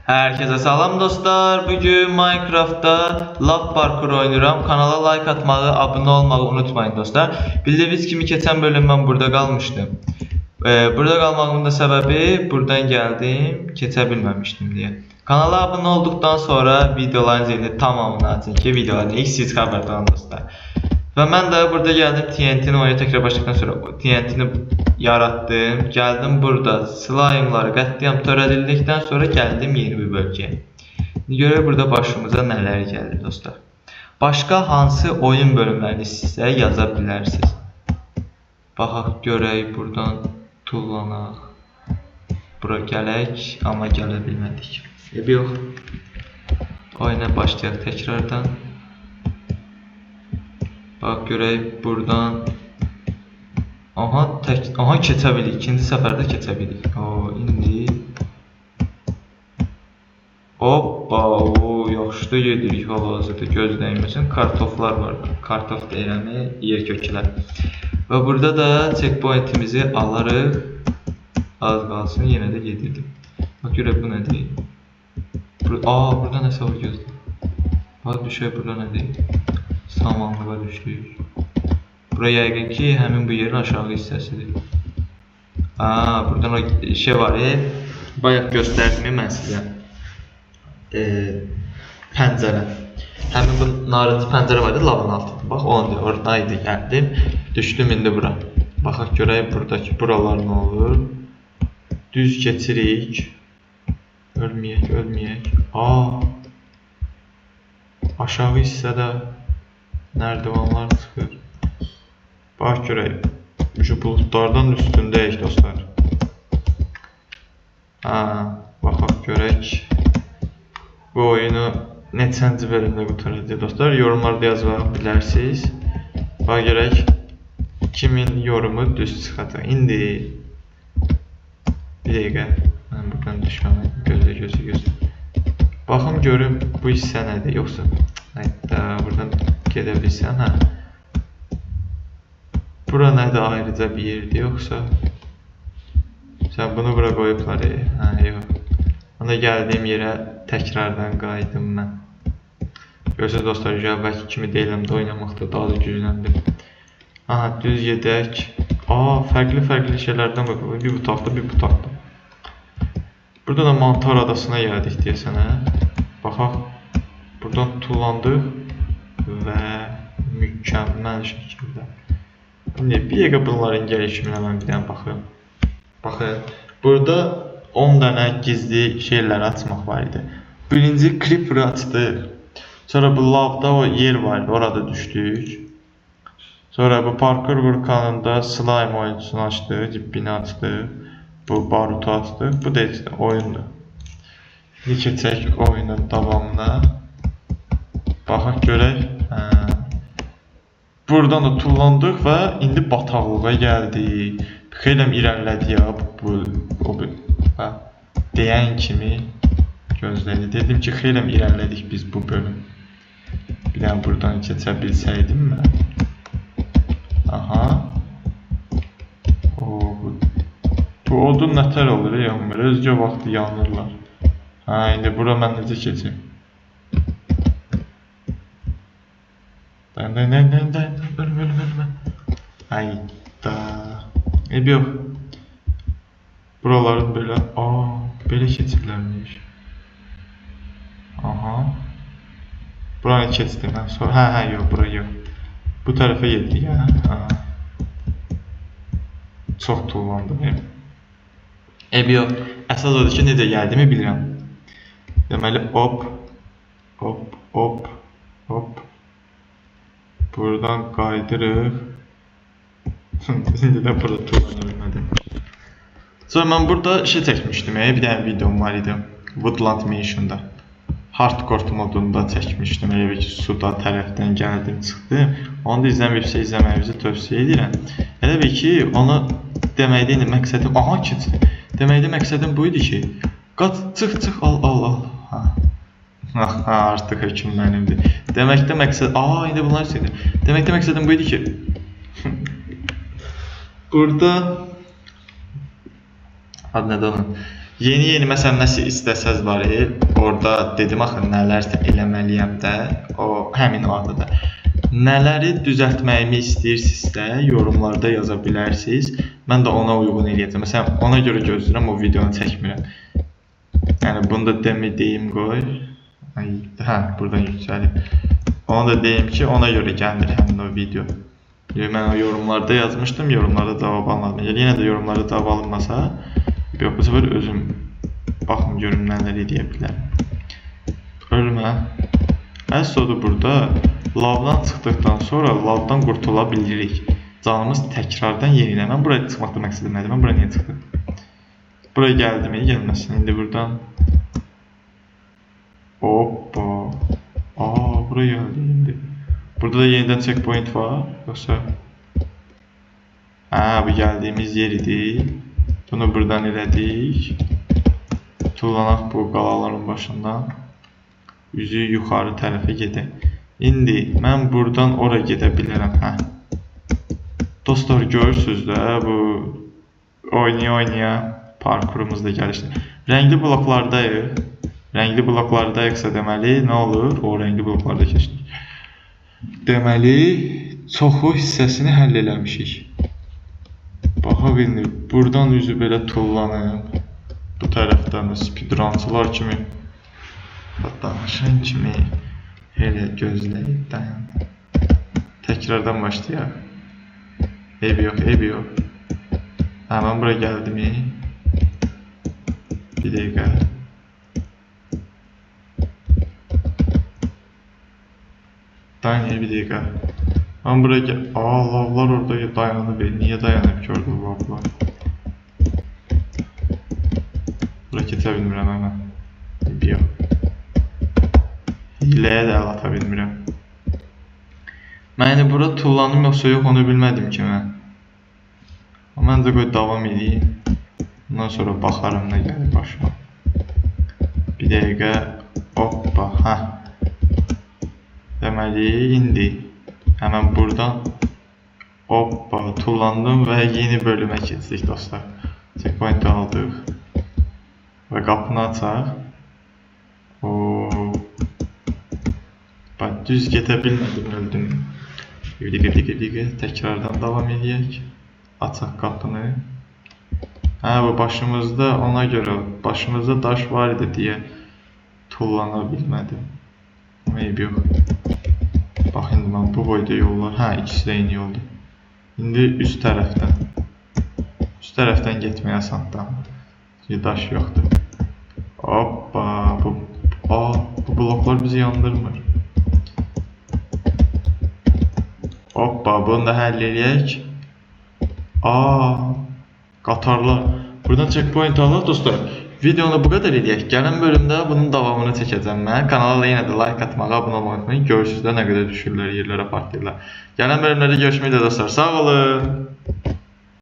Herkese salam dostlar. Bugün Minecraft'ta Love Parkour oynayıram. Kanala like atmağı, abone olmağı unutmayın dostlar. Bildiğiniz kimi keçən bölüm mən burada qalmışdım. Burada qalmağımın da səbəbi buradan gəldim, keçə bilməmişdim deyə. Kanala abone olduktan sonra videoların zilini tamamını açın ki videoların ilk siz xəbərdar olun dostlar. Və mən də burada gəldim TNT-ni oyuna tekrar başladıktan sonra TNT-ni yarattım. Gəldim burada slime'ları qətliam törədildikdən sonra gəldim yeni bir bölgəyə. İndi görək burada başımıza nələr gəlir dostlar. Başqa hansı oyun bölümlərini sizə yaza bilərsiniz? Baxaq görək buradan tullanaq. Bura gələk, amma gələ bilmədik. Eybi yox. Oyuna başlayaq tekrardan. Bax görək buradan. Aha, aha keçə bildik. İkinci səfərdə keçə bildik. O, indi hoppa, o, yaxşı gedirik hal-hazırda göz dəyməsin. Kartoflar var. Kartof deyirəm, yer köklər. Və burada da checkpointimizi alarıq. Az qalsın, yenə də gedirdim. Bax görək bu nədir? Aa, burada nəsə var gözlə. Bax düşək burada nədir? Samanlığa düşdük. Bura yəqin ki, həmin bu yerin aşağı hissəsidir. Aa, buradan o şey var, bayaq göstərdim mən sizə. Pəncərə. Həmin bu narıncı pəncərə var idi lavın altında. Bax, ondur. Oradan idi gəldim. Düşdüm indi bura. Baxaq görək buradakı buralar nə olur. Düz keçirik. Ölməyək, ölməyək. Aa! Aşağı hissədə nərdivanlar çıxır. Bax görək. Şu buludlardan üstündəyik dostlar. Ha, baxaq görək. Bu oyunu neçənci bölümdə qurtaracaq dostlar? Yorumlarda yazmağı bilərsiniz. Bax görək kimin yorumu düz çıxacaq. İndi bir dəqiqə. Mən buradan düşməmə. Gözlə, gözlə, gözlə. Baxım görüm bu hissə nədir? Yoxsa hətta buradan gedə bilsəm, hə. Bura nədir ayrıca bir yerdir yoxsa? Sən bunu bura qoyublar, hə, yox. Onda gəldiyim yerə təkrardan qayıdım mən. Görürsünüz dostlar, əvvəlki kimi deyiləm də oynamaqda daha da gücləndim. Aha, düz gedək. Aa, fərqli-fərqli şeylərdən qoyub. Bir butaqda, bir butaqda. Burada da mantar adasına gəldik deyəsən, hə? Baxaq, buradan tullandıq və mükəmməl şəkildə. İndi bir dəqiqə bunların gəlişiminə mən bir dənə baxım. Baxın, burada 10 dənə gizli şeyləri açmaq var idi. Birinci Creeper-ı açdıq. Sonra bu lavda o yer var idi, orada düşdük. Sonra bu parkur vulkanında slime oyuncusunu açdıq, cibbini açdıq. Bu barutu açdıq. Bu da işte oyundur. İndi keçək oyunun davamına. Baxaq görək. Hə. Buradan da tullandıq və indi bataqlığa gəldik. Xeyləm irəlilədi ya bu hə, deyən kimi gözlədi. Dedim ki, xeyləm irəlilədik biz bu bölüm. Bir dənə buradan keçə bilsəydim mən. Aha. O, bu odun nətər olur yanmır. Özgə vaxtı yanırlar. Hə, indi bura mən necə keçim? Dayan, dayan, dayan, dayan, dayan. Ölüm, ölüm, ölüm. Ayda. Eybi yox. Buraların belə, aa, belə keçirlərmiş. Aha. Buranı keçdim mən. Sonra, hə, hə, yox, bura yox. Bu tərəfə getdik, hə. Aha. Çox tullandım. Eybi yox. Əsas odur ki, necə gəldiyimi bilirəm. Deməli, hop, hop, hop, hop. Buradan qaydırıq. İndi də burada tullana bilmədim. Sonra mən burada şey çəkmişdim, bir dənə videom var idi. Woodland Mansion'da. Hardcore modunda çəkmişdim. Elə bil ki, suda tərəfdən gəldim, çıxdım. Onu da izləməyibsə izləməyinizi tövsiyə edirəm. Elə bil ki, onu deməkdə indi məqsədim, aha keçdim. Deməkdə məqsədim bu idi ki, qat, çıx, çıx, al, al, al. Ha. Aha, artıq hökm mənimdir. Deməkdə məqsəd, aa, indi bunları istəyirəm. Deməkdə məqsədim bu idi ki, burada adı nədir onun? Yeni-yeni məsələn nəsə istəsəz var, orada dedim axı nələrsə eləməliyəm də, o həmin o adada. Nələri düzəltməyimi istəyirsinizsə, yorumlarda yaza bilərsiniz. Mən də ona uyğun eləyəcəm. Məsələn, ona görə gözləyirəm, o videonu çəkmirəm. Yəni bunu da deyim qoy. Ay, hə, buradan yüksəlib. Ona da deyim ki, ona görə gəlmir həmin o video. Yəni, mən o yorumlarda yazmışdım, yorumlarda cavab almadım. Yəni, yenə də yorumlarda cavab alınmasa, yox, bu səfər özüm baxım görüm nələr eləyə bilərəm. Ölmə. Əsl odur burada, lavdan çıxdıqdan sonra lavdan qurtula bilirik. Canımız təkrardan yenilənir. Mən buraya çıxmaqda məqsədim nədir? Mən buraya niyə çıxdım? Buraya gəldim, gəlməsin. İndi buradan. Hoppa. Aa, buraya gəldik indi. Burada da yenidən checkpoint var. Yoxsa? Hə, bu gəldiyimiz yer idi. Bunu buradan elədik. Tullanaq bu qalaların başından. Üzü yuxarı tərəfə gedək. İndi mən buradan ora gedə bilərəm. Hə. Dostlar, görürsünüz də bu oynaya-oynaya parkurumuz da gəlişdi. Rəngli bloklardayıq. Rəngli bloklardayıqsa deməli nə olur? O rəngli bloklarda keçdik. Deməli, çoxu hissəsini həll eləmişik. Baxa bilmir. Buradan üzü belə tullanıb. Bu tərəfdən də speedrunçılar kimi, danışan kimi elə gözləyib dayan. Təkrardan başlayaq. Eybi yox, eybi yox. Hə, mən bura gəldim. Bir dəqiqə. Dayan, bir dəqiqə. Mən buraya gəl... Aa, lavlar orada dayanıb. Niyə dayanıb ki orada lavlar? Bura keçə bilmirəm həmən. Eybi yox. Hiləyə də əl ata bilmirəm. Mən indi bura tullandım yoxsa yox, onu bilmədim ki mən. Mən də qoy davam edeyim. Bundan sonra baxarım nə gəlir başıma. Bir dəqiqə. Hoppa, hə. Deməli, indi həmən buradan hoppa tullandım və yeni bölümə keçdik dostlar. Checkpoint aldıq. Və qapını açaq. Oo. Bax, düz gedə bilmədim, öldüm. Bir dəqiqə, bir dəqiqə, bir dəqiqə. Təkrardan davam edək. Açaq qapını. Hə, bu başımızda ona görə, başımızda daş var idi deyə tullana bilmədim. Amma eybi yox. Bax, indi mən bu boyda yollar. Hə, ikisi də eyni yoldur. İndi üst tərəfdən. Üst tərəfdən getməyə asandır. Çünki daş yoxdur. Hoppa, bu, bu bloklar bizi yandırmır. Hoppa, bunu da həll eləyək. Aa, qatarlar. Buradan checkpoint alaq dostlar. Videonu bu qədər eləyək. Gələn bölümdə bunun davamını çəkəcəm mən. Kanala da yenə də like atmağı, abunə olmağı unutmayın. Görürsünüz də nə qədər düşürlər, yerlərə partlayırlar. Gələn bölümlərdə görüşmək üzrə dostlar. Sağ olun.